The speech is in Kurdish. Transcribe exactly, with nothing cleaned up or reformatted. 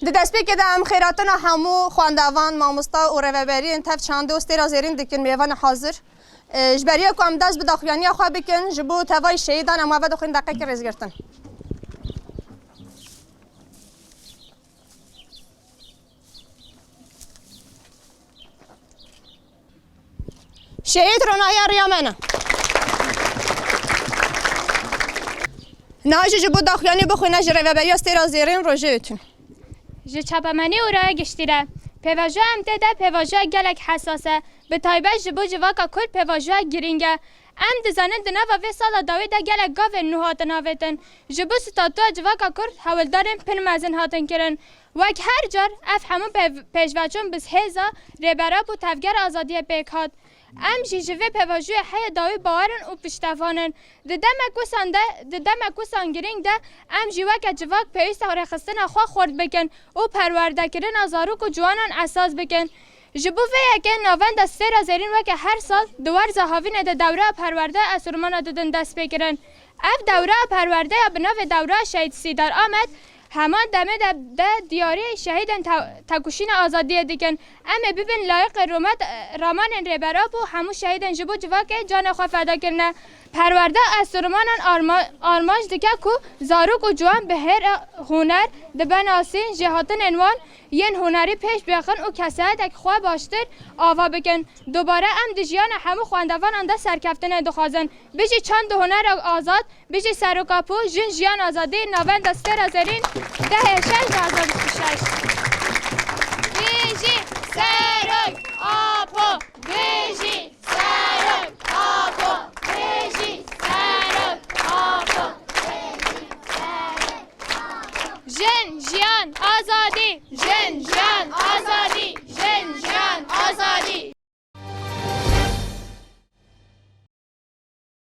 Di destpêkê de em xêratina hemû xwendevan, mamosta û rêveberiyên tev çandê û stêra zêrîn dikin mêvanê hazir. E, ji beriya ku em dest bi daxuyaniya xwe bikin, ji bo tevayî şehîdan em eve dixwin deqekê rêzgirtin. Şehîd Ronahiya riya me ne. Niha jî ji bo daxuyanî bixwîne ji Rêveberiya Stêra Zêrîn Rojê Ötün. Ji çapemenî û raya giştî re. Pêvajoya em tê de pêvajoya gelek hesas e. Bi taybet ji bo civaka Kurd pêvajoya girîng e. Em dizanin di nava vê sala dawî de gelek gavên nû hatin avêtin. Ji bo statûya civaka Kurd hewldanên pir mezin hatin kirin. Wek her car ev hemû pêv-, pêşveçûn bi hêza Rêber Apo û Tevgera Azadiyê pêk hat. Em jî ji vê pêvajoyê heye dawî bawer in û piştevan in. Di demek wisan de, di demek wisan girîng de em jî weke civak pêwîst e rêxistina xwe xurt bikin û perwerdekirina zarok û ciwanan esas bikin. Ji bo vê yekê Navenda Stêra Zêrîn weke her sal di werza havînê de dewreya perwerdeya enstrûmana didin destpêkirin. Ev dewreya perwerdeya bi navê Dewreya Şehîd Sîdar Amed heman demê de, de diyarî şehîdên te-, tekoşîna azadiyê dikin. Em ê bibin layiqê rûmet, ramanên Rêber Apo hemû şehîdên ji bo civakê canê xwe feda kirine. Perwerdeya enstrûmanan arma-, armanc dike ku zarok û ciwan bi hêr huner, di benasîn jêhatinên wan yên hunerî pêş bêxin û kesayetek xwe baştir ava bikin. Dubare em di jiyana hemû xwendevanan de serkeftinê dixwazin. Bijî çand û hunera azad, bijî Serok Apo, Jin, Jiyan, Azadî, Navenda Stêra Zêrîn, dehê şeş du hazar bîst û şeş.